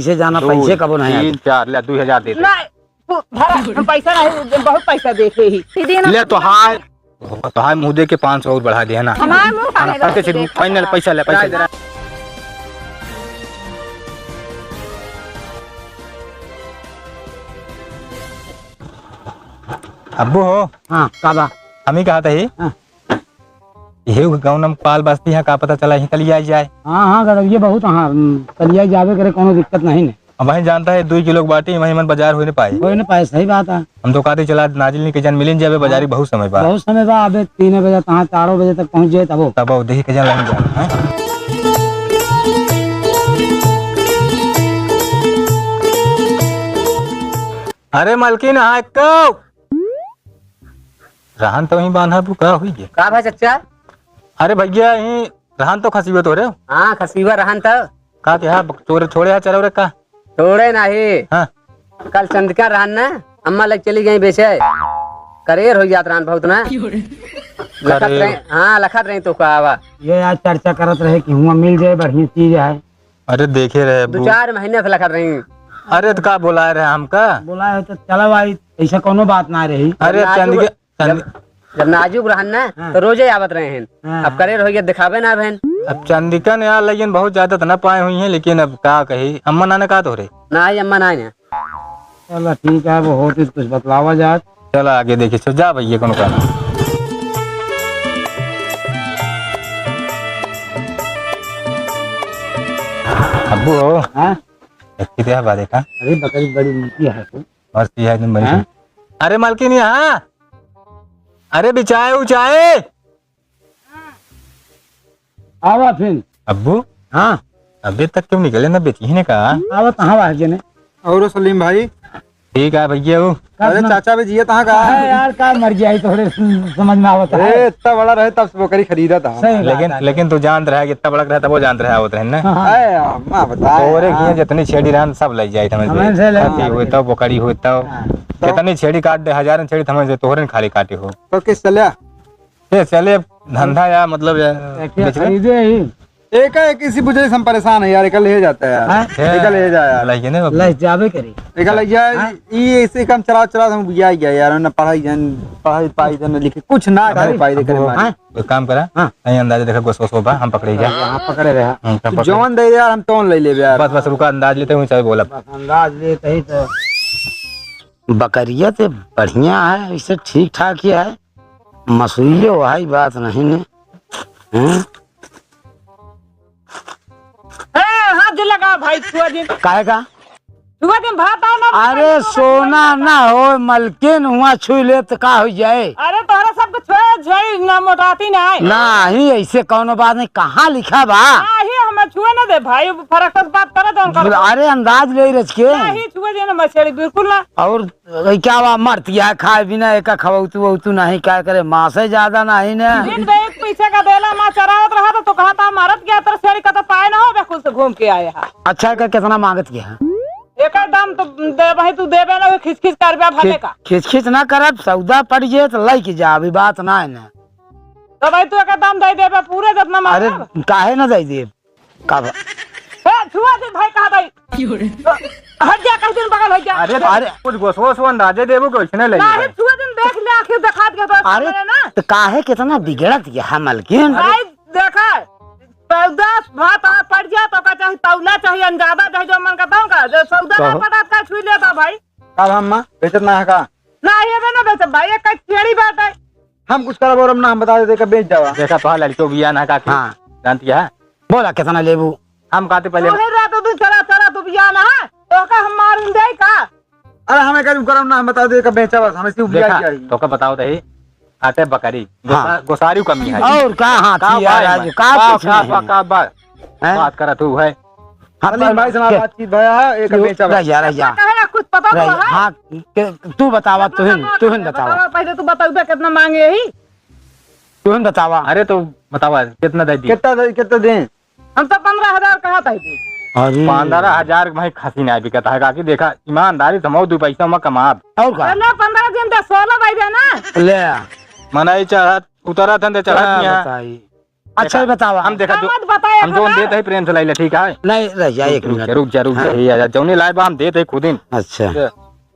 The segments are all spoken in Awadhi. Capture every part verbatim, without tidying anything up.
पैसे जाना, दो, पैसे कबो नहीं आए। तीन, चार, ले, दो हजार दे दे। नहीं, तू धरा, हम पैसा नहीं, बहुत पैसा देखे ही। ले तो हाय, तो हाय मुँह दे के पाँच सौ और बढ़ा दिया ना। हमारे मुँह का हाँ, नहीं पैसे दे, पैसे, पैसा ले, पैसा ले। अब्बू हो? हाँ, का बा? हम ही कहत ही। हाँ। यही गाँव नम पाल बस्ती है, का पता चला यहीं कलिया जाए। हाँ, हाँ, गड़बड़िया बहुत, हाँ, हम्म, कलिया जाबे करे, कोनो दिक्कत नहीं ने। अब वहीं जानता है, दुई किलो के बाटी, वहीं मन बाजार होई न पाए। होई न पाए, सही बात है। हम तो कहते चला नाजिल नहीं के जन मिलिन जाबे, बाजारी हाँ। बहुत समय बा। बहुत समय बा, अबे तीन बजे तहाँ चारों बजे तक पहुँच जाए तबो। तबो देखी के जन लाइन जा, हैं? अरे मलकिन, हाँ, एक्को। रहन तो वहीं बांधा बू, का हुई गे? का भा चच्चा? अरे भैया, यहीं रहन तो खसीबे तोरे। हाँ, खसीबा रहन तो। का के हा, तोरे छोड़े हा चरौरे का? छोड़े नाही। हाँ। कल चंदिका रहन ना, अम्मा लग चली गई बेचे। करेर हो जात रहन बहुत ना। लखत करेर। रहे, हाँ, लखत रही तो का आवा। ये आज चर्चा करत रहे कि हुआं मिल जाए, बढ़िया चीज है। अरे देखे रहे दो अब्बू। चार महीने से लखत रही। अरे तो का बोलाए रहे हमका? बोलाए हो तो चलो भाई, ऐसा कोनो बात ना रही। अरे जब नाजुक, चंदिका, चंद- जब, जब नाजुक रहन ना हाँ। तो रोजे आवत रहे हैं। हाँ। अब करेर हो गया, दिखावे ना बहन। अब चंदिका ने यार लेकिन बहुत ज्यादा तो ना पाए हुई हैं, लेकिन अब का कही, अम्मा नाने का तो रे? ना आई अम्मा ना आई ना। चला ठीक है, अब होती तो कुछ बतलावा जात। चला आगे देखी, सो जा भैया, कोनो काम। अब्बू हो। हाँ? एक चीज है, बा देखा। अरे बकरी बड़ी मीठी है तो। मस्त है एकदम बड़ी। हाँ? अरे मालकिन यहाँ। अरे बिचाए उचाए। आवा फिर। अब्बू? हाँ। अबे तक क्यों निकले ना बेची ने का? आवा कहाँ बाहर जने? और सलीम भाई? ठीक है भैया वो। अरे समझ- चाचा भी जिए तहाँ का? अरे यार का मर गया ही थोड़े समझ में आवत है। ए, इतना बड़ा रहे तब से बकरी खरीदा था। सही बात लेकिन, है। लेकिन तू जानत रहा कि इतना बड़ा रहा तब वो जानत रहा आवत रहे ना। हाँ, हाँ। अरे अम्मा बताए तोरे यार। किए जितनी छेड़ी रहन सब ले जाए समझ हमें में। से ले खसी जाए। होई तब बकरी होई तब। हाँ। कितनी छेड़ी काट दे, हजारन छेड़ी समझ से तोहरे न खाली काटे हो। तो किस चल्या? ए, चले, धंधा या, मतलब, या, देखिए, बेच ले। खरीदे ही। एका एक इसी बुझे से हम परेशान है यार, एका ले जाता है यार। हैं? एका ले जा यार। लाइए ना, ले जाबे करी। एका ले जा, हैं? ई ऐसे काम चला, चला हम बुझा गया यार, ना पढ़ाई जन, पढ़ाई पाई जन लिखे, कुछ ना करे अबे, पाई दे करे अबे, मारे। हैं? एक काम करा, हाँ। नहीं अंदाजे देखा, गोसो सो बा, हम पकड़े जा। हाँ, पकड़े रहा। हम्म, हम तू पकड़े। जौन दे यार, हम तौन ले लेबे यार। बस, बस, रुका, अंदाज लेते हुए चाहे बोला। बस, अंदाज लेते ही तो। बकरिया तो बढ़िया है, इसे ठीक ठाक ही है। मसूरियो भाई बात नहीं ने। हैं? ए, हाथ दे लगा भाई, छुआ दिन। काहे का? छुआ दिन भात आओ ना, अरे भाई, तो सोना ना हो, मलकिन हुआ छुई ले तो का हो जाए? अरे तोहरा सब कुछ छोड़, छोड़ी ना मोटाती ना है। नाही, ऐसे कौनो बात नहीं, कहाँ लिखा बा? नाही, हमें छुए ना दे भाई, फरक से बात करे तो उनका। अरे अंदाज ले रच के। नाही, छुए दिन हमें छेड़ी, बिल्कुल ना। और ए, क्या बा, मरतिया है, खाए बिना एका खवौतू वौतू नहीं, क्या करे, मांसे ज्यादा नहीं ने। दिन भर एक पीछे का बेला माँ चरावत रहा तो, तो कहा था, "मरत गया, तेरे छेड़ी का तो पाए ना हो, बेकुल से घूम के आए हा।" अच्छा, एका कितना मांगत के है? एकर दाम तो दे भाई, तू देबे ना, खिच खिच करबे भले खिच, का। खिच खिच ना करब, सौदा पड़ जाए तो लई के जा, अभी बात ना है ना। तो भाई, तू एकर दाम दे देबे पूरे जितना अरे, मांगब। काहे ना दे देब? का बा? ए, छुआ दिन भाई, कहा भाई? क्यों रे? हट जा, कहीं दिन बगल हो जा। अरे, अरे। कुछ गोसवा ओसवा अंदाजे देबो कि ओइसने ले ना, लेबे? अरे, छुआ दिन देख ले, आखिर दिखा दिया दोस्त अरे, मैंने ना। तो काहे कितना बिगड़त ये है, मलकिन? भाई, देखा, चौदह भात आ पड़ जा, तो का चाही, तौला चाही, अंदाजा चाही, जो मन का तौल का, जो सौदा ना कहो। पड़ा, का छुई लेता भाई? का हम माँ, बेचत ना है का? ना, ये बे ना बेचत भाई, ये कई छेड़ी बात है। हम कुछ करब और हम ना, हम बता देते, कब बेच जावा। देखा, तोहार लड़कियों बियाह ना का के हाँ। जानती है? बोला, कितना लेबू? हम कहते पहले तू ही रहा तो तू चला, चला, तू बियाह ना है, तो का हम मारून दे का? अरे, हमें कहीं करम ना, हम बता दे, कब बेचा बस, हमें सिर्फ बिया देखा, चाहिए। तो का बताओ तो ही, आटे बकरी, हाँ। गोसा-, गोसारी कमी है। और का हाथी का यार, भाई आज मैं? का का, कुछ का, नहीं। का, का बात? हैं? बात करत हूँ है। हाँ, सलीम भाई से हमारा के-, बातचीत भया है, एक क्यों? बेचा बस। रह जा, रह जा। कहे ना, कुछ पता तो रह जा। है? हाँ, के-, तू बतावा, कितना तुहिन, मांगे? तुहिन बतावा। बतावा, पहले तू बतावा, कितना मांगे यही? तुहिन बतावा। अरे तो बतावा, कितना दे दी? कितना दे, कितना दें? हम तो पन्द्रह हजार कहा था जी। अरे। पन्द्रह हजार के भाई खसी ना बिकत है, काकी देखा, ईमानदारी से हम दू पैसा में कमाब। और का? पहले पन्द्रह दिन दे, सोलह भाई दे ना। ले। मनई चढ़त, उतरत हन, दे चढ़त का नहीं है। बताई? अच्छा, देखा, ये बतावा। हम देखा, हम दो मत बताई। हम जौन देत है प्रेम से लाइले, ठीक है? नहीं, रह जा, एक रुक मिनट। जा, रुक जा, रुक जा, हाँ। ये यार, जौने लाए बा हम देत है खुदिन। अच्छा।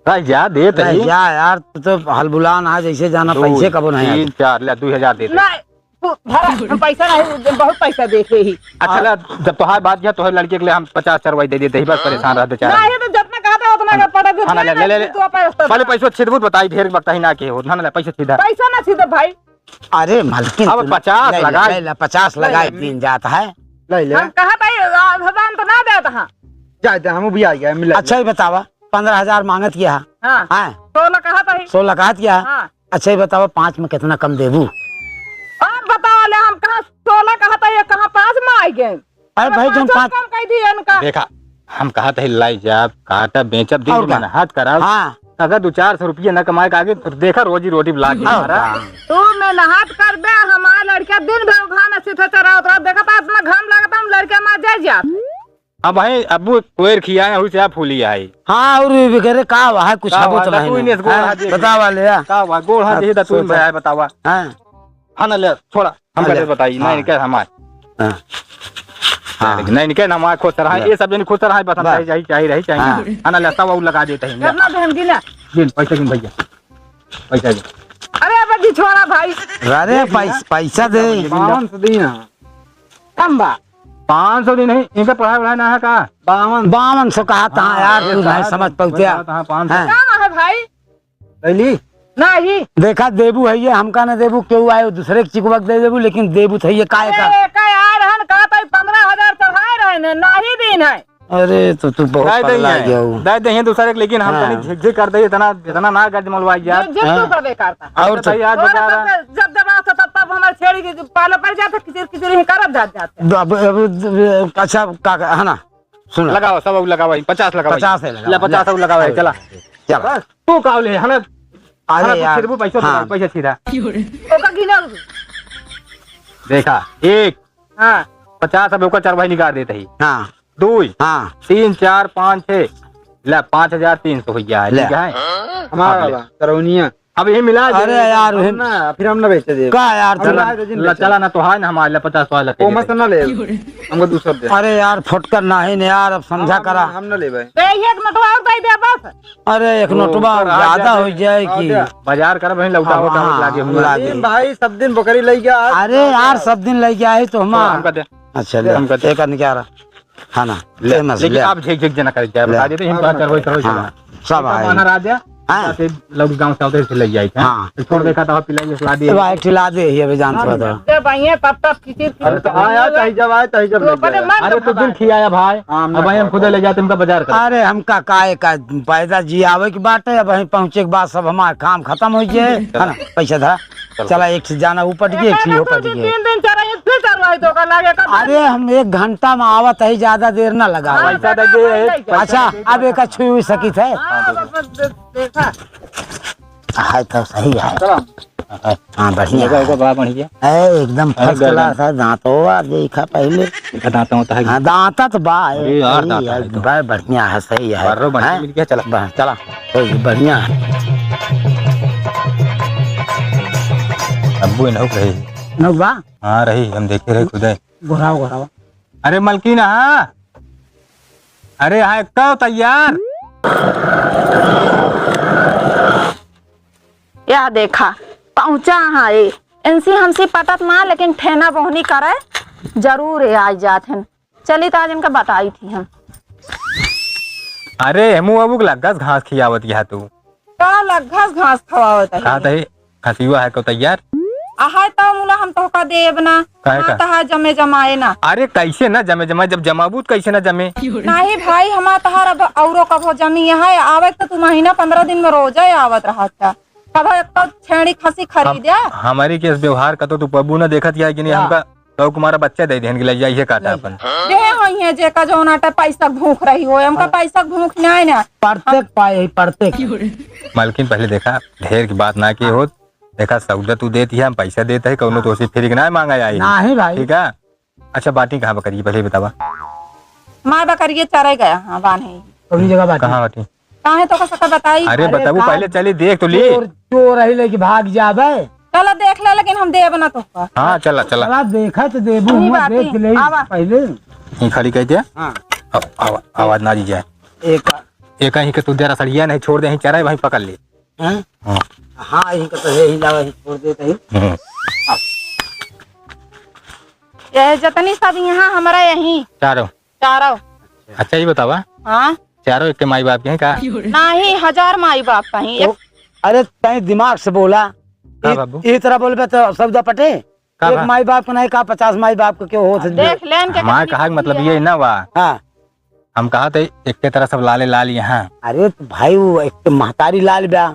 रह जा, देत रह है। जा यार, तू तो हलबुलान है, जैसे जाना दो, पैसे कबो नहीं तीन, आते। चार, ले, दो हजार देत है। नहीं, तू धरा, हम पैसा नहीं, बहुत पैसा देखे ही। अच्छा, ला, जब तोहार बात किया, तोहरे लड़के के लिए हम पचास चरवाई दे देते ही, बस परेशान रह बेचारा। नहीं, तो जितना कहा था, उतना का पड़ा, हाँ, ना, ले, ले, ले, ले। तू अपन पहले पैसा छिदबू, बताई, ढेर बताई ना के हो, ना, ना, ले, पैसा छिदा। पैसा ना छिदा भाई। अरे मालकिन, अब तू पचास ले ले, लगाई। ले ले, पचास लगाई, ले ले। दिन जात है। ले ले। हम कहा था, ये, आ, भगवान तो ना देता, हाँ। जाए दे, हम भी आ गया, मिला अच्छा, ले। ये बतावा, पन्द्रह हजार मांगत किया है? हाँ। हाँ। सोलह कहा था ही। सोलह कहत किया है? हाँ। अच्छा, ये बतावा, पाँच में कितना कम देबू? अब बतावा ले, हम कहाँ सोलह कहा था, ये कहाँ पाँच में आ गए? अरे भाई, जौन पाँच कम कह दिए उनका। देखा, हम कहा था, लाई जाब, काटा, बेचब, दिन और का? मेहनत कराब। हाँ। अगर दो चार सौ रुपया न कमाए के आगे, तो देखा, रोजी रोटी लाग गई और हमारा। का? तू मेहनत करबे, हमार लड़का दिन भर घाम से चरावत रहा, देखा था, इतना घाम लागत, हम लड़के मार जाए जात। अब भाई, अब कोयर खियाए, हुई से आप फूली आई। हाँ, और ये वगैरह का हुआ है, कुछ का हबो हुआ? तो नहीं दतुई ना। ने गोड़ हाँ, हाथ दे। बतावा ले, हाँ। का हुआ? गोड़ हाथ हाँ, दे, दतुई सोचा। में आए, बतावा। हाँ। हाँ ना, ले, छोड़ा, हम हाँ, कहते ले। बताई, हाँ। नहीं, इनके हमार। हाँ। हाँ। नहीं, इनके ना हमार खुश रहा, ले। ये सब जन खुश रहा, बस हम बस। चाहे, चाहे, चाहे रही, चाहे हाँ। नहीं। हाँ ना, ले, सब और लगा देते हैं, ले। कितना देहन गिना? गिन, पैसा गिन भैया, पैसा गिन। अरे, अब जी छोड़ा भाई। अरे, दे दिया। पैस-, पैसा दे। बावन सौ दी ना। कम बा। पाँच सौ दी नहीं, इनका पढ़ाई वढ़ाई ना है का? बावन। बावन सौ कहा था हाँ, यार, ये तू नहीं साहब, समझ पौते। बताओ तो, हाँ, पाँच सौ। हाँ। का ना है भाई? कैली? नहीं। देखा, देबू है ये, हमका न देबू, केहू आए, दूसरे के चिकवा के दे देबू, लेकिन देबू तो है ये, काहे का? अरे, का यार, हन का तो पन्द्रह हजार चढ़ाए रहे ने, नहीं दिन है। अरे, तो तू बहुत दे पगला देंगे, गया हो। दे देंगे दूसरे के, लेकिन हम हाँ। तनी झिकझिक कर दे, इतना, इतना ना गजमलवाई यार। झिकझिक हाँ। तू कर दे करता। और अच्छा, भाई, आज और बता रहा। तब, जब, जब आता, तब, तब हमारे छेड़ी के पाले पड़ जाता, किचिर, किचिर ही करत जात, जाते। अब, अब, अच्छा, का, है ना? सुन। लगाओ, सब लगाओ, पचास लगाओ। पचास है, लगाओ। ले, पचास ले। और लगाओ, ले। चला। चला। बस, तू का ले, है ना? अरे है ना, तू यार। फिर भी पैसा हाँ। पैसा सीधा। ओका गिना। देखा, एक। हाँ। पचास अब ओका चार भाई निकाल देते ही। हाँ। दुई। हाँ। तीन, चार, पाँच, छः। ले, पाँच हजार तीन सौ हो गया है, ले। ठीक है? हमारा अब ले। वाला, तरौनिया। अब यही मिला दे। अरे यार, हम वही ना, फिर हम ना बेचे दे। का यार, हम चला, ना दे, जिन ला, बेचे। चला ना, तो है ना, हमारे लिए पचास वाला ओ, तेरे मत पे। ना ले। हमको दूसरा दे। अरे यार, फुटकर नाही ने यार, अब समझा हम, करा। हम ना लेबे। ए, एक नोटवा और दे दे बस। अरे, एक ओ, नोटवा ऊपर आ ज्यादा जा, हो जाए आ कि जा। बाजार कर, वहीं लौटा, अब वोटा हाँ, लागे, हम लागे। लागे। भाई, सब दिन बकरी ले गया, आज अरे आ यार, गया। सब दिन ले गया है तो हम तो हमका दे। अच्छा, ले, हमका दे। एक आदमी क्या रहा? हाँ ना, ले, ले मस, लेकिन ले। आप झिक झिक जना कर जाए, ले। बता देते हैं, हम बात करवाई, करवाई, हाँ, करवाई। सब तो आए। महाराजा, हाँ। जाते लौट गाँव से आते से ले जाए, हाँ। हाँ। छोड़ देखा था, पिलाई ये सलाह दिए। भाई, खिला दे, ये भी जानत हाँ, हो तो। जब आइए, तब तक खिचड़ी, खिचड़ी अरे, तो आया, चाहे जब आए, चाहे जब तो ले अपने जाए। मन अरे, का तो दिल भरा। खियाया भाई। हाँ, अब भाई, हम खुदे ले जाते, हमका बाजार कर। अरे, हमका काहे का पैदा जी आवे की बात है, अब वहीं पहुँचे के बाद सब हमारा काम खत्म हो जाए, है ना? पैसा धरा। चला, एक से जाना ऊपर के, एक से हो पट के। तीन दिन चला, एक फिर चलवाई तो का लागे का। अरे, हम एक घंटा में आवत है, ज्यादा देर ना लगा। हाँ, पैसा दे दे, पैसा दे दे। अच्छा, अब एक छुई हुई सकित है। हाँ, बस, बस, दे-, देखा। है तो सही है। चला। हाँ, बढ़िया देखा, है। ओका बड़ा बढ़िया। ए, एकदम अरे, first गर्दन। Class है, दांतवा देखा पहले। देखा, दांतवा तो है। हाँ, दांता तो बा, अरे यार, सही दांता है, है तो। बा, बढ़िया है, सही है। बारह बढ़िया हैं? मिल गया, चला। बा-, चला। ए, बढ़िया है। अब्बू इनहु के रही। इनहु बा? हाँ, रही, हम देखे रहे खुदे। गोरावा, गोरावा। अरे मलकिन, हाँ। अरे हाँ, कब तैयार? या देखा, पहुँचा हाँ ए। इनसे हमसे पटत ना, लेकिन ठेना बोहनी करे जरूर ए, आ जात हन। चली, तो आज इनका बताई थी हम। अरे, हेमू बाबू के लग्गस घास खियावत यहाँ तू। का लग्गस घास खवावत है? कहा तही, खसियो है को तैयार? अहाय, तो मुला हम तोहका देब ना। काहे हमार का? तहार जमे जमाए ना। अरे, कैसे ना जमे जमाए? जब जमाबू तो कैसे ना जमे? नहीं भाई, हमार तहार अब औरो कबो जमी है। आवे तो तू महीना पन्द्रह दिन में रोजा आवत रहत था। कबो एक तो छेड़ी खसी हम, खरीद्या। हमारी केस व्यवहार का तो तू पब्बू ना देखत या कि नहीं, क्या? हमका तो कुमारा बच्चा दे देहन के ले जाइए काटा अपन। देह होई है जेका जौन आटा पैसा भूख रही हो, हमका हाँ। पैसा भूख नहीं ना। प्रत्येक पाए ही, प्रत्येक। मालकिन पहले देखा, ढेर की बात ना की हो, देखा सौदा तू देती है, हम पैसा देते हैं, कौनो तो से फिर ना मांगा जाए। नहीं भाई। ठीक है, अच्छा बाटी कहाँ बकरी पहले बतावा। माँ बकरिए चरे गया, हाँ बान्हे। कौनी जगह बाटी? कहाँ बाटी? काहे तो का सका बताई? अरे अरे बताबू का पहले चली देख तो ली। चोर, चोर रही लेके भाग जाबे। चला देख ले, लेकिन हम देब ना तोहका। हाँ, चला, चला। चला, देखा तो देबू, वही हुआ बात देख है। ले आवा। पहले। यहीं खड़ी कह दिया। हाँ। अब आवा-, आवाज ना दी जाए। एक एक ही के तू जरा सड़िया नहीं छोड़ दे, यहीं चरा वहीं पकड़ ले। हैं? हाँ। हाँ, यहीं का तो है, यहीं लावा, यहीं छोड़ देते ही। हम्म। ये जतनी सब यहाँ हमरा यहीं। चारों। चारों। अच्छा, ये बतावा। हाँ। चारों एक के माई बाप के हैं का? नहीं, हजार माई बाप का ही। तो, अरे, तैं दिमाग से बोला। का ई, बाबू? ई तरह बोलबे तो सौदा पटे? का एक बा? माई बाप के नहीं का, पचास माई बाप के क्यों होत है? देख लेन के हमार कहानी कहा के मतलब सुनिए। ये ना बा। हाँ। हम कहा थे एक के तरह सब लाले लाल यहाँ। अरे तो भाई, वो एक तो महतारी लाल बा,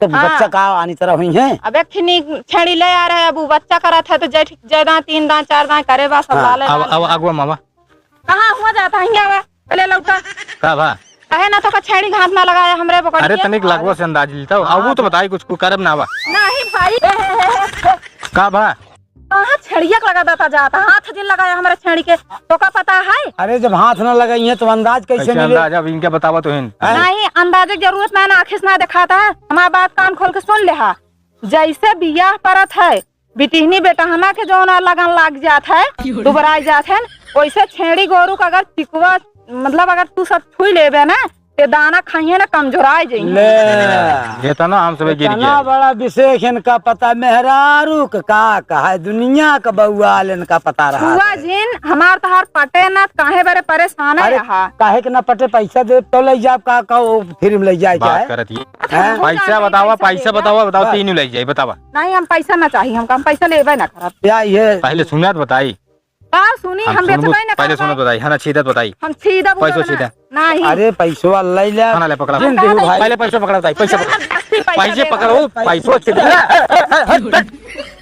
तो हाँ। बच्चा का आनी तरह हुई है। अब एक ठिनी छेड़ी ले आ रहे, अब वो बच्चा करत है तो जय, जय दांत, तीन दांत, चार दांत करे बा, सब हाँ। लाले अब, लाल अब बा। अगुआ मामा। कहाँ हुआ जाता है, हियाँ बा, पहले लौटा। का बा? कहे ना तो का छेड़ी घात ना लगाए हमरे बकरी अरे के। तनिक लगवा से अंदाज लेता हो। अब वो तो बताई कुछ, कुछ करब ना बा। नहीं भाई। का बा? कहाँ छेड़िया के लगा देता जाता? हाथ जिन लगाया हमरे छेड़ी के, तो का पता है? अरे जब हाथ ना लगाई है तो अंदाज कैसे कैसे मिले? अंदाज अब इनके बतावा तो हिन। हैं? नहीं, अंदाजे की जरूरत नहीं ना, आँखी से ना दिखाता है। हमार बात कान खोल के सुन ले हा। जैसे बियाह परत है, बिटिहनी बेटहना के जौन लगन लाग जात है, दुबराई जात है, वैसे छेड़ी गोरू का अगर टिकवा, मतलब अगर तू सब छुई लेबे ना, ते दाना खाइए ना, कमजोराई जाइए। ले। इतना हम सब गिर इतना गया। बड़ा विशेष इनका पता, मेहरारू के का कहा है, दुनिया का बउआल इनका पता रहा छुआ है। जिन, हमार तहार पटे ना, काहे बरे परेशान है अरे, रहा? काहे के ना पटे, पैसा दे तो ले जाब, का, का वो फ्री में ले जाए बात चाहे? करत ही। अच्छा, हैं? हम पैसा जानते हैं, बतावा, पैसा पैसा लेगा। बतावा, बताओ, हाँ। तीन ले जाए, बतावा। नहीं, हम पैसा ना चाहिए, हमका, हम पैसा लेबे ना करब। या ये पहले सुनत बताई। का सुनी, हम हम सुनबू, बेचबे ना पहले करब। सुनत बताई, हाँ ना, छीदत बताई। हम छीदब पैसो उदब ना। छीदा। नहीं। अरे पैसवा ले ले। खाना ले पकड़ा। जिन देहू भाई। पहले पैसो पकड़ा बताई, पैसे पकड़ा। जबरदस्ती पैसा पैसे दे। पकड़ो, पैसो छीदा।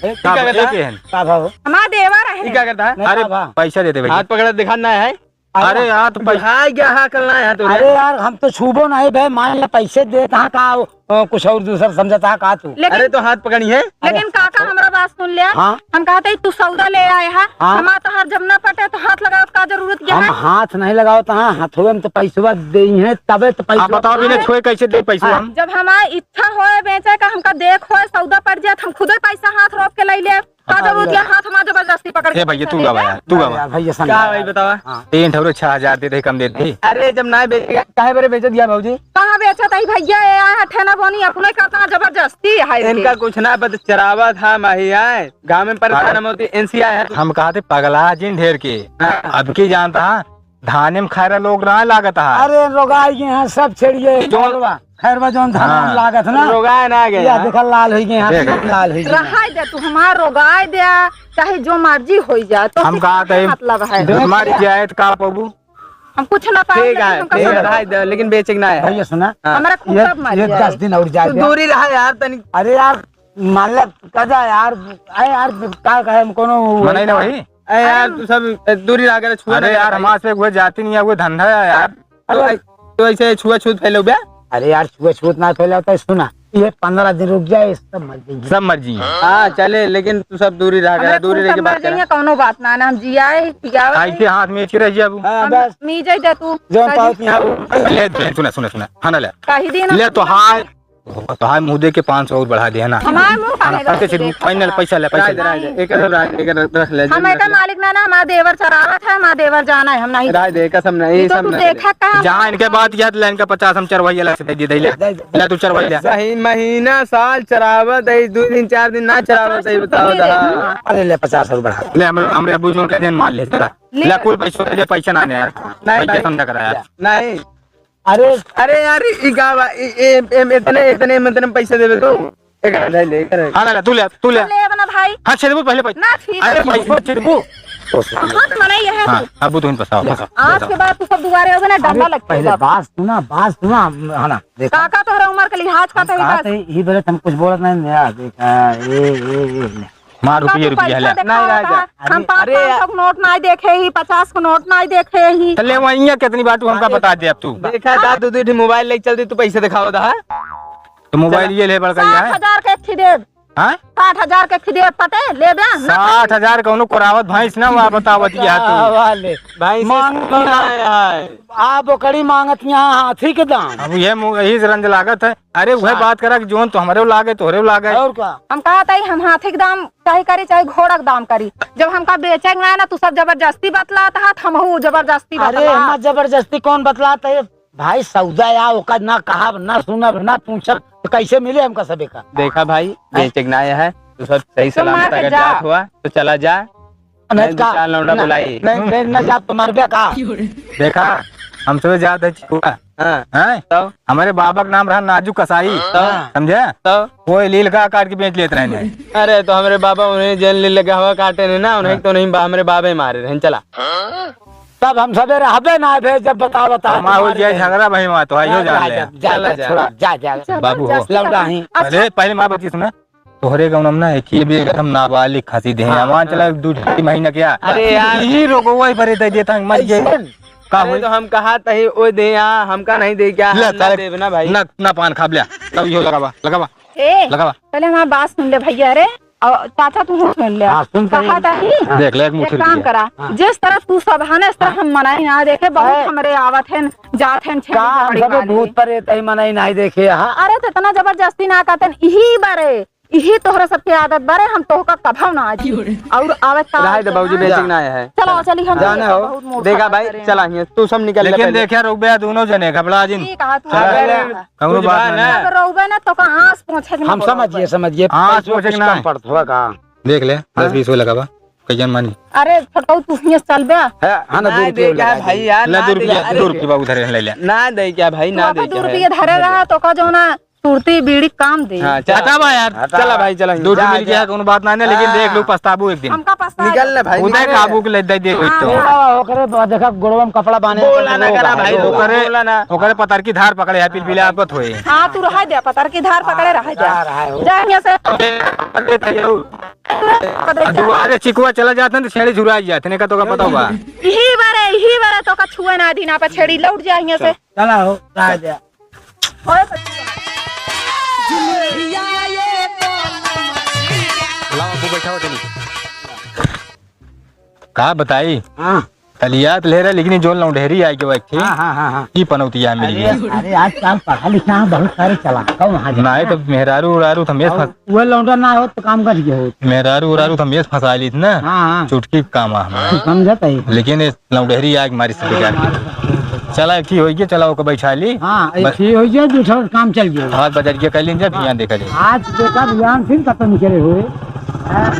ए, का का करता? एक है। का भाव? हमार देवर है। ई का करता? नहीं, अरे का भाव? पैसा दे दे भैया। हाथ पकड़ा दिखा ना है। अरे यार, तो पैसा बुढ़ा गया है, कल ना है तो अरे यार, हम तो छूबो नहीं बे, मान ले पैसे देत हाँ का, अ, कुछ और दूसर समझत हाँ का तू? लेकिन अरे तो हाथ पकड़ी है। लेकिन अरे काका, हमरा बात सुन ले। हाँ। हम कहते ही तू सौदा ले आए हा, हाँ। हमार तोहार जब ना पटे तो हाथ लगावे का जरूरत क्या हम है? हाथ नहीं लगावत हाँ, हथवे में तो पैसवा देई है, तबे तो पैसवा आप बताओ, बिना छुए कैसे दे पैसवा हम? जब हमार इच्छा होए बेचे का, हमका देख होए, सौदा पड़ जाए, तो हम खुदे पैसा हाथ रोक के ले ले। का जरूरत है हाथ में जबरदस्ती पकड़ के ए भैया, पैसा तू देवे? गावा यार, तू गावा। यार, भैया, समझा का भाई यार। बतावा? हाँ। तीन ठौरे छह हजार दे दे, कम दे दे। अरे, जब ना बेचे, काहे बरे बेचत गया भौजी? कहाँ बेचत है भैया? ये आए हैं ठेना बोनी, अपने का इतना जबरदस्ती है इनके। इनका कुछ ना पता, चरावत है माही आए, गाँव में परेशान हम होती, एनसीआई है। हम कहा थे पगला जिन ढेर के। हाँ। अब की जानता है, धाने में खैरा लोग ना लागत है। अरे, रोगाई गए हैं सब छेड़िए, जो खैरवा। खैरवा जौन धान हाँ। लागत ना। रोगाए ना गए या हैं। देखा लाल होई गए, हाथ देख। लाल होई गए। रहाई दे तू, हमार रोगाए दे, चाहे जो मर्जी होई जाए, तो हम से कहा का थे, मतलब है? हमारी जायत का पबू? हम कुछ ना पाए, ठीक लेकिन है, हमका ठीक है, सब रहाई दे, लेकिन बेचे के ना है। भैया सुना, हाँ। हमारा ये, खूब मार ये जाए। दस दिन और जाए तू दे। दूरी रहा यार तनी। अरे यार, मान ले, कजा यार, अरे यार, का कहे हम कोनो मनाई ना भाई। अरे यार, अरे तू सब दूरी रहा कर छुआ अरे ना यार, भाई। हमारे से वो जाति नहीं है, वो धंधा है यार। तो ऐ-, तो ऐसे छुआछूत फैलौबे? अरे यार, छुआछूत ना फैलाओ तो सुना, ये पन्द्रह दिन रुक जाए, सब मर जाएंगे। सब मर जाएंगे। हाँ, चले, लेकिन तू सब दूरी रहा कर, हमरा दूरी खूब रह के सब बात मर जाइए, करा। कौनो बात ना, ना हम जियाए ही, पियावे ही। ऐसे हाथ में ऐसे रह जाबू। हाँ, हम बस। मी जाए जा तू। जौन कह पाओ दी। यहाँ ले, ले, सुना, सुना, सुना, खाना ले। कही दी ना। ले तो हाय। तो हाय मुँह दे के पाँच सौ और बढ़ा दिया ना। हमार मुँह खाना काहे पैसे रख दे? फाइनल पैसा ले, पैसा राज, ले। राज, एक रख, एक रख ले, हम एक रख ले। मालिक ना, ना, हमार देवर चरावत है, हमार देवर जाना है, हम नहीं। राज दे, कसम नहीं, ये तो सब तू नहीं। देखा कहाँ जहाँ इनके बात याद ले, इनका पचास हम चरवैया ला से दे दे, ले। दे दे। ले तू चरवैया। सही महीना साल चरावत है, दो दिन, चार दिन ना चरावत है, बताओ दे दे। दा। अरे ले पचास और बढ़ा। ले हम, हमरे अबू जो के दिन मार ले, चला। ले। ले कुल पैसा ले, पैसा ना ने यार। नहीं, पैसा नहीं। समझा करा यार। नहीं। अरे। अरे यार, ई, ई का बा? ई, ए, ए, इतने, इतने, इतने पैसे देबे तू? एक हजार ले, एक हजार। हाँ, ले, ले, तू ले, तू ले। ले अपना भाई। हाँ, छेदबू पहले पैसे। ना, ठीक अरे, है। पैसे छेदबू। हाँ, तो मने ये है हाँ, तू। अब तू ही फंसाओ, फंसाओ, आज फंसाओ। के बाद तू सब दुआरे होबे ना, डंडा अरे, लगते पहले बाप। बात सुना, बात सुना, हाँ ना, देखा। काका, तोहरा उम्र के लिहाज का हम तो ही कहा बात। थे, ई बेरे हम कुछ बोलत नहीं, यार, देखा, ए, ए, ए, ले। मार का रुपये, तू रुपये पैसा ले। देखावा नहीं, नहीं, था? नहीं। हम पाँच, अरे, पाँच सौ के नोट नहीं देखे ही, पचास के नोट नहीं देखे ही। तो ले वहीं है, कितनी बार तू हमका अरे, बता दे अब तू। देखा था, दू, दू ठी मोबाइल लेके चल दी, तू पैसे दिखावा था। तो मोबाइल चला। ये ले बड़का ये है। सात हजार के एक ठी दे। हाँ? साठ हजार के खिदे पटे, लेबे, ना साठ हजार कौनो कोरावत भैंस ना हुआ, बतावत ये तू। वाले। भैंस मांग की ना है। आ बोकड़ी मांगत यहाँ हाथी के दाम। अब ये मु-, यही से रंज लागत है। अरे वह हाँ। बात करा कि जोन तो हमरे लागे, तोहरे लागे। और का? हम कहत हई, हम हाथी के दाम चाहे करी, चाहे घोड़ा के दाम करी। जब हमका बेचे के ना है ना, तू सब जबरदस्ती बतलात है, हमहू जबरदस्ती अरे, बतलात। हम जबरदस्ती कौन बतलात है? भाई, सौदा या ओकर ना कहब, ना सुनब, ना पूछब, तो कैसे मिले हमका सबे का? देखा भाई, हैं? बेचे के ना आया है, तो सब सही तो सलामत मार के अगर जा। जात हुआ, तो चला जा। नहीं, नहीं, का? दो चार लौंडा नहीं, बुलाई। नहीं, नहीं, ना जा, तो मरबे का? देखा, हम सबे जात है चिकुआ। हाँ। हैं? तो? हमारे बाबा का नाम रहा नाजू कसाई। तो? समझे? तो? वो लील का काट के बेच लेत रहे। अरे, तो हमरे बाबा उन्हें जेल ले लगा हवा काटे ने ना, उन्हें हाँ। तो नहीं बा-, हमरे बाबे मारे रहन, चला। तब हम सबे रहबे ना भे, जब बता, बता, हमार हो तुम्हारे जाए घर। झगड़ा भाई, वहाँ तो आइयो हाँ, जान जा, ले। जा, जा, जा, जा। छोड़ा, जा, जा। बाबू हो। लौंडा ही। अच्छा। पहले, पहले माँ बच्ची सुना, तोहरे गाँव में ना एक ही भी एकदम नाबालिग खसी दे हैं। हाँ, मान चला हाँ। दू ढाई महीना क्या? अरे यार। यही रोगो वही पर दे देता है, मर ऐसे गए। न। का अरे हुई? तो हम कहा तही ओ दे यहाँ, हमका नहीं दे क्या? ले, हम ना सारे देब ना भाई। ना, ना पान खाब ले। तब यो लगावा, लगावा। ए, लगावा। पहले हमार बात सुन ले भैया रे, और चाचा तू सुन ले। हाँ, सुन सही। कहा था कि हाँ। देख ले, एक मुठरी एक काम लिया। करा, हाँ। जिस तरह तू सब है ना, इस तरह हाँ। हम मनाई ना देखे, बहुत अरे। हमरे आवत हैं, जात हैं, छेड़ी का हम झगड़ी सबे वाले। भूत प्रेत ही मनाई नहीं देखे, हाँ। अरे तो इतना जबरदस्ती ना करते हैं, यही बारे, यही तोहरा सबके आदत बारे, हम तोहका कभव ना आजी। और आवे का रहे दे बाबूजी, हाँ। बेचक ना आया है। चलो, चली हम जाने हो। बहुत मूड देखा खराब भाई, करे हैं। चला हियाँ, तू सब निकल ले लेकिन पहले। देखा रुक बे, दोनों जने घबरा जिन। ठीक है, तू चला। अरे, कौनो कुछ बात बा नहीं। ना। अगर रोबे ना तो का आँस पोंछे के ना हम बोलो समझिए, भाई। समझिए, हाँ, पैसों सोचे कुछ ना कम है। पड़त होगा का? देख ले, हाँ। दस बीस वो लगावा, कइयन मानी। अरे, फटकऊ, तू हियाँ से चल बे। है, हाँ ना, ना दो रुपये दे क्या लगा भाई दे। यार, ले, ना दो दे रुपये, यार। दो रुपये बाबू धरे, ले ले। ना दे क्या भाई, तू ना आपा दे दो क्या रुपये भाई। धरे रहा, तो का जो ना, सुरती बीड़ी काम दे। हाँ, चला। हटा बा यार, हटा। चला भाई, चला। दो जा, रुपये मिल जा। गया, कौनो बात ना है, लेकिन हाँ। देख लो, पछताबू एक दिन। हमका पछताए निकल ले भाई, उदय निकल ले। काबू के ले दे, दे, हाँ, दे। हाँ, ओकरे ब-, देखा, गोड़वा में कपड़ा बांधे, बोला ना ओकरे करा भाई, ओकरे, बोला ना। ओकरे पतर की धार पकड़े है, पिलपिला आपत होए। हाँ, तू रह दे, पतर की धार पकड़े रह दे। हाँ, रहा है वो। जा हियाँ से। अबे, अबे, अबे, दुआरे चिकुआ चला जात है, तो छेड़ी झुराई जात है, नहीं का तो का पता हुआ। यही बारे, यही बारे तो का छुए ना दीना पर छेड़ी, लौट जा हियाँ से। चला हो, रह जा। ओए, लाओ, आपको बैठाओ तनी। का बताई? हाँ। तलियात ले रहा, लेकिन ये जो लौंढेरी आई के बैठी, हाँ, हाँ, हाँ, हाँ। ई पनौतिया मिल अरे, गया। अरे, आजकल पढ़ा लिखा है, बहुत सारे चला, कौन वहाँ जाता नहीं है? तो मेहरारू उरारू तो मेज और फंस- वो लौंडा ना हो तो काम कर दिए हो। मेहरारू उरारू तो मेज फंसा ली थी ना। हाँ, हाँ। चुटकी काम आ हमारा। समझत है। लेकिन ये लौंडेहरी आग मारी से बिगाड़ के। चला, एक ही होइए, चला, ओके बैठा ली। हाँ, एक बस। ही होइए, दूसरा काम चल गया। हाथ बजर के कह लीन जा, भियान देखा जाए। आज देखा, भियान फिर खत्म करे हुए। हाँ।